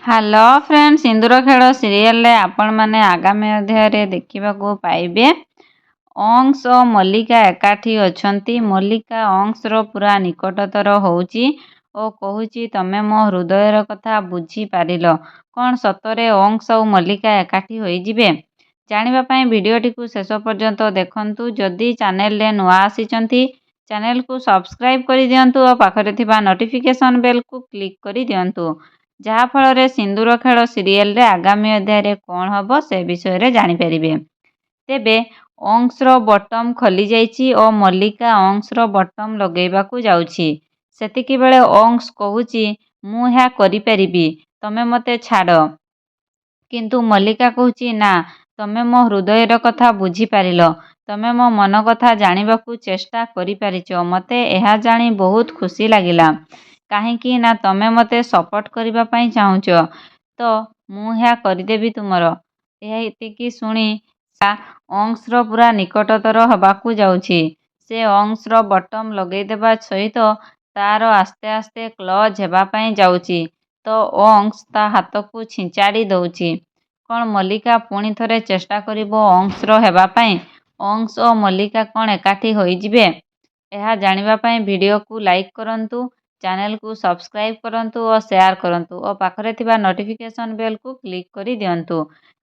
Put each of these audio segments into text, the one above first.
Hello friend, ସିନ୍ଦୁର ଖେଳ ସିରିଏଲରେ ଆପଣମାନେ ଆଗାମୀ ଅଧ୍ୟାୟରେ ଦେଖିବାକୁ ପାଇବେ, ଅଂଶ ଓ ମଲ୍ଲିକା ଏକାଠି ଅଛନ୍ତି। ମଲ୍ଲିକା ଅଂଶର ପୁରା ନିକଟତର ହେଉଛି ଓ କହୁଛି, "ତମେ ମୋ ହୃଦୟର କଥା ବୁଝିପାରିଲ।" କ'ଣ ସତରେ ଅଂଶ ଆଉ ମଲ୍ଲିକା ଏକାଠି ହୋଇଯିବେ? ଜାଣିବା ପାଇଁ ଭିଡ଼ିଓଟିକୁ ଶେଷ ପର୍ଯ୍ୟନ୍ତ ଦେଖନ୍ତୁ। ଯଦି ଚ୍ୟାନେଲରେ ନୂଆ ଆସିଛନ୍ତି, ଚ୍ୟାନେଲକୁ ସବସ୍କ୍ରାଇବ୍ କରିଦିଅନ୍ତୁ ଓ ପାଖରେ ଥିବା ନୋଟିଫିକେସନ୍ ବେଲ୍କୁ କ୍ଲିକ୍ କରିଦିଅନ୍ତୁ, ଯାହାଫଳରେ ସିନ୍ଦୁର ଖେଳ ସିରିଏଲରେ ଆଗାମୀ ଅଧ୍ୟାୟରେ କ'ଣ ହେବ ସେ ବିଷୟରେ ଜାଣିପାରିବେ। ତେବେ ଅଂଶର ବଟମ୍ ଖୋଲିଯାଇଛି ଓ ମଲ୍ଲିକା ଅଂଶର ବଟମ୍ ଲଗାଇବାକୁ ଯାଉଛି। ସେତିକିବେଳେ ଅଂଶ କହୁଛି, "ମୁଁ ଏହା କରିପାରିବି, ତମେ ମୋତେ ଛାଡ଼।" କିନ୍ତୁ ମଲ୍ଲିକା କହୁଛି, "ନା, ତମେ ମୋ ହୃଦୟର କଥା ବୁଝିପାରିଲ। ତମେ ମୋ ମନ କଥା ଜାଣିବାକୁ ଚେଷ୍ଟା କରିପାରିଛ। ମୋତେ ଏହା ଜାଣି ବହୁତ ଖୁସି ଲାଗିଲା। କାହିଁକି ନା ତମେ ମୋତେ ସପୋର୍ଟ କରିବା ପାଇଁ ଚାହୁଁଛ, ତ ମୁଁ ଏହା କରିଦେବି ତୁମର।" ଏହା ଏତିକି ଶୁଣି ଅଂଶର ପୁରା ନିକଟତର ହେବାକୁ ଯାଉଛି। ସେ ଅଂଶର ବଟମ୍ ଲଗାଇଦେବା ସହିତ ତାର ଆସ୍ତେ ଆସ୍ତେ କ୍ଲୋଜ୍ ହେବା ପାଇଁ ଯାଉଛି ତ ଅଂଶ ତା ହାତକୁ ଛିଞ୍ଚାଡ଼ି ଦେଉଛି। କ'ଣ ମଲ୍ଲିକା ପୁଣି ଥରେ ଚେଷ୍ଟା କରିବ ଅଂଶର ହେବା ପାଇଁ? ଅଂଶ ଓ ମଲ୍ଲିକା କ'ଣ ଏକାଠି ହୋଇଯିବେ? ଏହା ଜାଣିବା ପାଇଁ ଭିଡ଼ିଓକୁ ଲାଇକ୍ କରନ୍ତୁ, ଚ୍ୟାନେଲକୁ ସବସ୍କ୍ରାଇବ୍ କରନ୍ତୁ ଓ ସେୟାର କରନ୍ତୁ ଓ ପାଖରେ ଥିବା ନୋଟିଫିକେସନ୍ ବେଲ୍କୁ କ୍ଲିକ୍ କରିଦିଅନ୍ତୁ,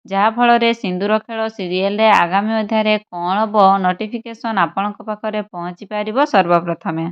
ଯାହାଫଳରେ ସିନ୍ଦୁର ଖେଳ ସିରିଏଲରେ ଆଗାମୀ ଅଧ୍ୟାୟରେ କ'ଣ ହେବ ନୋଟିଫିକେସନ୍ ଆପଣଙ୍କ ପାଖରେ ପହଞ୍ଚି ପାରିବ ସର୍ବପ୍ରଥମେ।